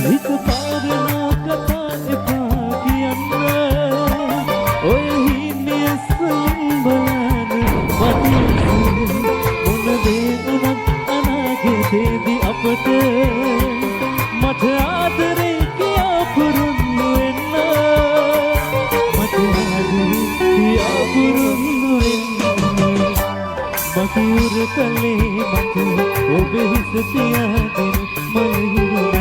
හිත පාවෙන කතා එපා කියන්න. ඔය හීනියස් වලින් බලන මට මොන දේ වුණත් අනාගතේදී අපට. මට ආදරේ කියා පොරොන්දු වෙන්න. මට ආදරේ කියා පොරොන්දු වෙන්න. මගේ උරතලේ මත ඔබ හිස තියාගෙන මල් හිරු.